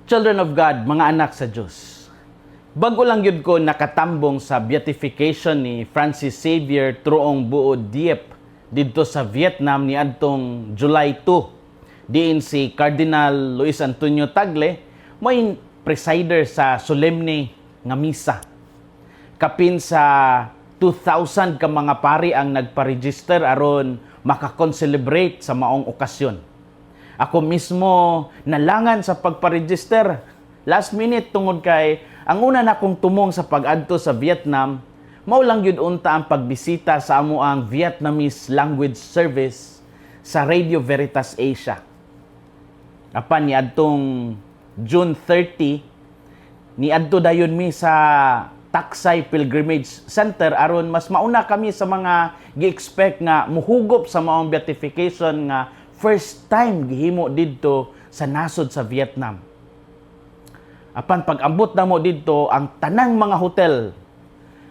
Children of God, mga anak sa Diyos. Bago lang gyud ko nakatambong sa beatification ni Francis Xavier Truong Vo Diep didto sa Vietnam niadtong July 2. Diin si Cardinal Luis Antonio Tagle mo'y presider sa solemne nga misa. Kapin sa 2,000 ka mga pari ang nagpa-register aron maka-concelebrate sa maong okasyon. Ako mismo nalangan sa pagpa-register last minute tungod kay ang una nakong tumong sa pag-adto sa Vietnam mao lang gyud unta ang pagbisita sa amoang Vietnamese Language Service sa Radio Veritas Asia. Apan niadtong June 30, niadto dayon mi sa Taksay Pilgrimage Center aron mas mauna kami sa mga gi-expect nga muhugop sa maong beatification nga first time gihimo didto sa nasod sa Vietnam. Apan pag-ambot namo didto, ang tanang mga hotel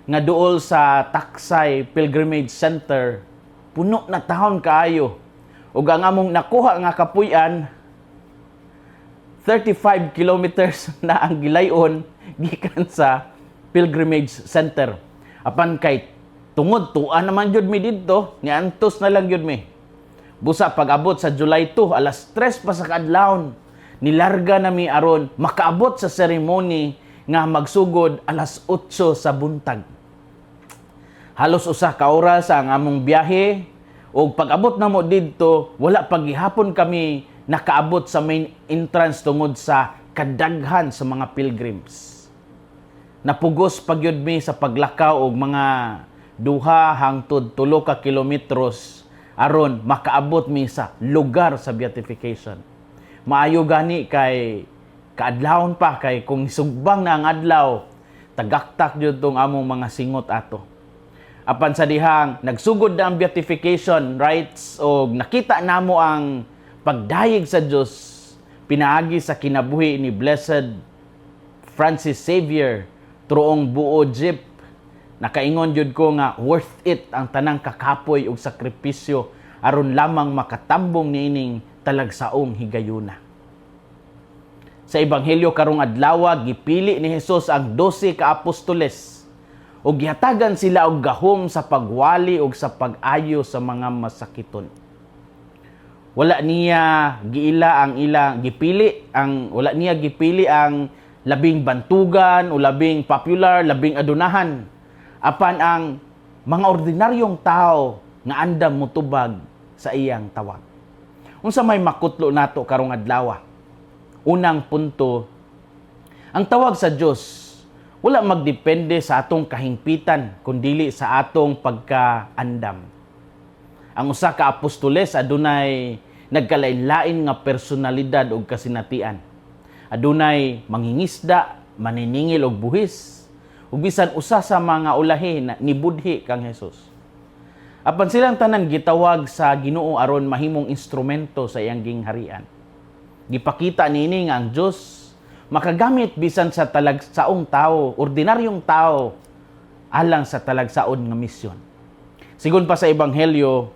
nga duol sa Taksay Pilgrimage Center puno na tahon kaayo. Ug ang among nakuha nga kapuy-an, 35 kilometers na ang gilayon gikan sa pilgrimage center. Apan kay tungod tua naman gyud mi didto, niantos na lang gyud mi. Busa pag-abot sa July 2, alas 3 pa sa kaadlawon, nilarga na mi aron makaabot sa ceremony nga magsugod alas 8 sa buntag. Halos 1 ka oras ang among biyahe ug pag-abot namo didto, wala pa gihapon kami nakaabot sa main entrance tungod sa kadaghan sa mga pilgrims. Napugos pa gyud mi sa paglakaw og mga 2 hangtod 3 ka kilometros aron makaabot mi sa lugar sa beatification. Maayo gani kay kaadlawon pa, kay kung sugbang na ang adlaw, tagaktak jud tong among mga singot ato. Apan sa dihang nagsugod na ang beatification rites og nakita namo ang pagdayeg sa Dios pinaagi sa kinabuhi ni Blessed Francis Xavier Truong Vo Diep, nakaingon jud ko nga worth it ang tanang kakapoy ug sakripisyo aron lamang makatambong niining talagsaong higayuna. Sa ebanghelyo karong adlaw, gipili ni Hesus ang 12 ka apostoles ug gihatagan sila og gahom sa pagwali ug sa pag-ayo sa mga masakiton. Wala niya giila ang ilang gipili ang wala niya gipili ang labing bantugan o labing popular, labing adunahan. Apan ang mga ordinaryong tao nga andam motubag sa iyang tawag. Unsa may makutlo nato karong adlaw? Unang punto, ang tawag sa Dios wala magdepende sa atong kahingpitan kundili sa atong pagkaandam. Ang usa ka apostoles adunay nagkalain-lain nga personalidad ug kasinatian. Adunay mangingisda, maniningil og buhis, ug bisan usa sa mga ulahi na nibudhi kang Hesus. Apan silang tanan gitawag sa Ginoo aron mahimong instrumento sa iyang gingharian. Gipakita niini nga ang Dios makagamit bisan sa talagsaong tao, ordinaryong tao, alang sa talagsaon nga misyon. Sigon pa sa Ebanghelyo,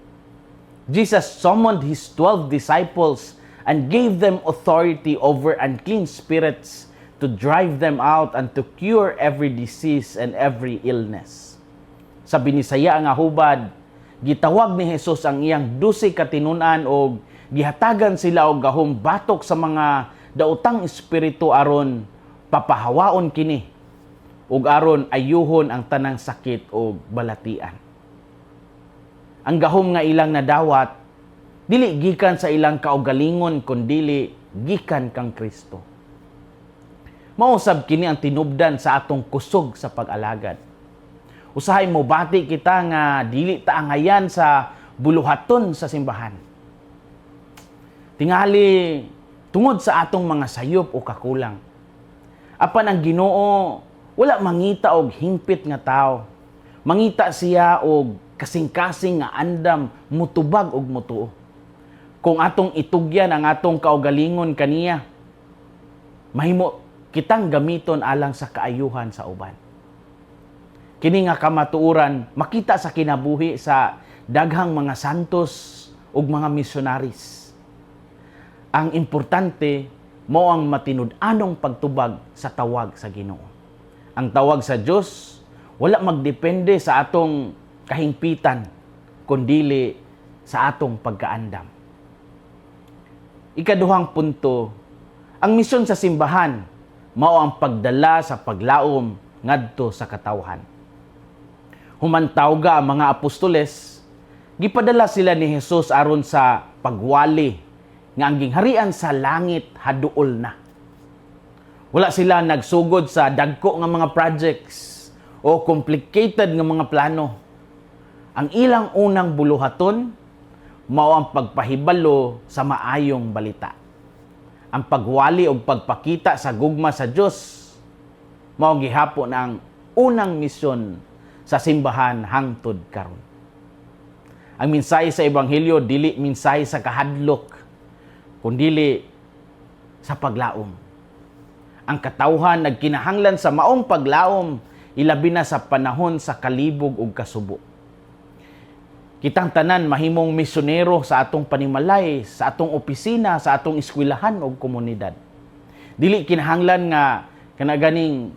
Jesus summoned his 12 disciples and gave them authority over unclean spirits to drive them out and to cure every disease and every illness. Sa Binisaya nga hubad, gitawag ni Jesus ang iyang 12 ka tinun-an og gihatagan sila og gahom batok sa mga daotang espiritu aron papahawaon kini ug aron ayuhon ang tanang sakit o balatian. Ang gahom nga ilang nadawat dili gikan sa ilang kaugalingon kundili gikan kang Kristo. Mausab kini ang tinubdan sa atong kusog sa pag-alagad. Usahay mobati kita nga dili ta angayan sa buluhaton sa simbahan. Tingali tungod sa atong mga sayop o kakulang. Apan ang Ginoo wala mangita og hingpit nga tao. Mangita siya og kasing-kasing nga andam mutubag og mutuo. Kung atong itugyan ang atong kaugalingon kaniya, mahimo kitang gamiton alang sa kaayuhan sa uban. Kini nga kamatuoran makita sa kinabuhi sa daghang mga santos ug mga missionaries. Ang importante, mao ang matinud-anong pagtubag sa tawag sa Ginoo. Ang tawag sa Dios wala magdepende sa atong kahingpitan, kundili sa atong pagkaandam. Ikaduhang punto, ang misyon sa simbahan mao ang pagdala sa paglaom ngadto sa katawhan. Human tawga ang mga apostoles, gipadala sila ni Jesus aron sa pagwali nga ang gingharian sa langit haduol na. Wala sila nagsugod sa dagko nga mga projects o complicated nga mga plano. Ang ilang unang buluhaton mao ang pagpahibalo sa maayong balita. Ang pagwali og pagpakita sa gugma sa Dios mao gihapon ang unang misyon sa simbahan hangtod karon. Ang mensahe sa ebanghelyo dili mensahe sa kahadlok, kundili sa paglaom. Ang katawhan nagkinahanglan sa maong paglaom, ilabi na sa panahon sa kalibog ug kasubo. Kitang tanan mahimong misyonero sa atong panimalay, sa atong opisina, sa atong eskwelahan ug komunidad. Dili kinahanglan nga kana ganing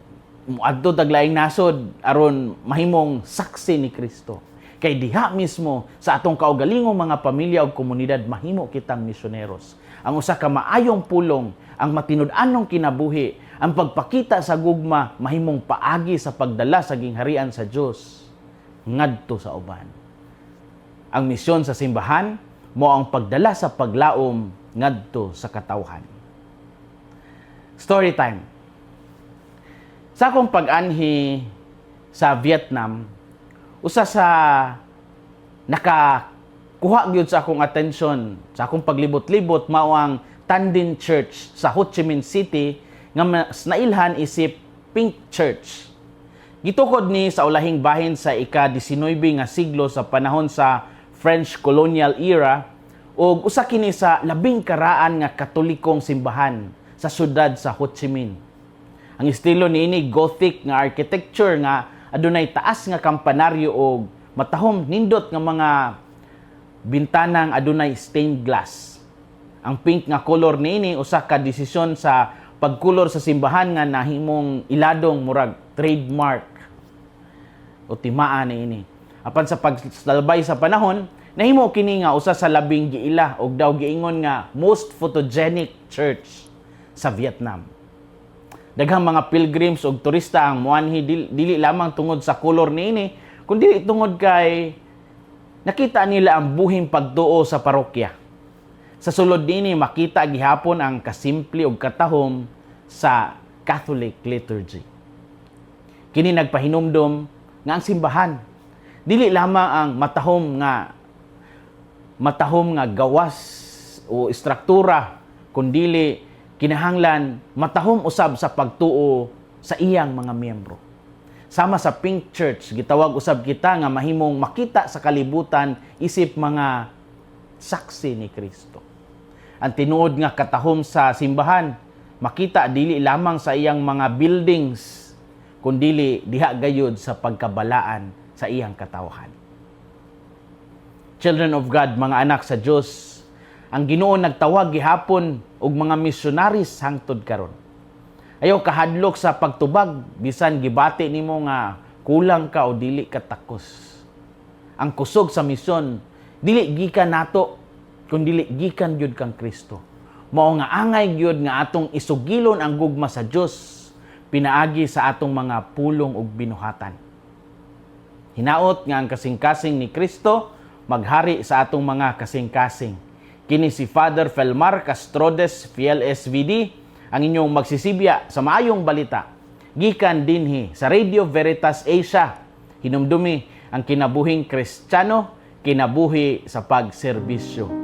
muadto tag laing nasod aron mahimong saksi ni Kristo. Kay diha mismo sa atong kaugalingong mga pamilya ug komunidad mahimo kitang misyoneros. Ang usa ka maayong pulong, ang matinud-anong kinabuhi, ang pagpakita sa gugma mahimong paagi sa pagdala sa gingharian sa Dios ngadto sa uban. Ang misyon sa simbahan mao ang pagdala sa paglaom ngadto sa katawhan. Story time. Sa akong pag-anhi sa Vietnam, usa sa nakakuha gyud sa akong atensyon sa akong paglibot-libot mao ang Tan Dinh Church sa Ho Chi Minh City nga mas nailhan isip Pink Church. Gitukod ni sa ulahing bahin sa ika-19 nga siglo sa panahon sa French colonial era ug usa kini sa labing karaan nga Katolikong simbahan sa syudad sa Ho Chi Minh. Ang estilo niini Gothic nga architecture nga adunay taas nga kampanaryo og matahom nindot nga mga bintanang adunay stained glass. Ang pink nga color niini usa ka desisyon sa pagkulor sa simbahan nga nahimong iladong murag trademark o timaa niini. Apan sa pagsalbay sa panahon, nahimo kini nga usa sa labing giila og daw giingon nga most photogenic church sa Vietnam. Daghang mga pilgrims ug turista ang muanhi dili lamang tungod sa kolor niini, kundi tungod kay nakita nila ang buhing pagtuo sa parokya. Sa sulod niini makita gihapon ang kasimple ug katahom sa Catholic liturgy. Kini nagpahinumdom nga ang simbahan dili lamang ang matahom nga gawas o istruktura, kundili kinahanglan matahom usab sa pagtuo sa iyang mga miyembro. Sama sa Pink Church, gitawag usab kita nga mahimong makita sa kalibutan isip mga saksi ni Kristo. Ang tinuod nga katahom sa simbahan makita dili lamang sa iyang mga buildings, kundili diha gayud sa pagkabalaan sa iyang katawhan. Children of God, mga anak sa Dios, ang Ginoo nagtawag gihapon og mga missionaries hangtod karon. Ayaw kahadlok sa pagtubag bisan gibati nimo nga kulang ka o dili ka takos. Ang kusog sa misyon dili gikan nato, kun dili gikan gyud kang Kristo. Mao nga angay gyud nga atong isugilon ang gugma sa Dios pinaagi sa atong mga pulong ug binuhatan. Hinaot nga ang kasing-kasing ni Kristo maghari sa atong mga kasing-kasing. Kini si Father Felmar Castrodes, Fiel SVD, ang inyong magsisibya sa maayong balita. Gikan dinhi sa Radio Veritas Asia. Hinumdumi ang kinabuhing Kristiyano, kinabuhi sa pagserbisyo.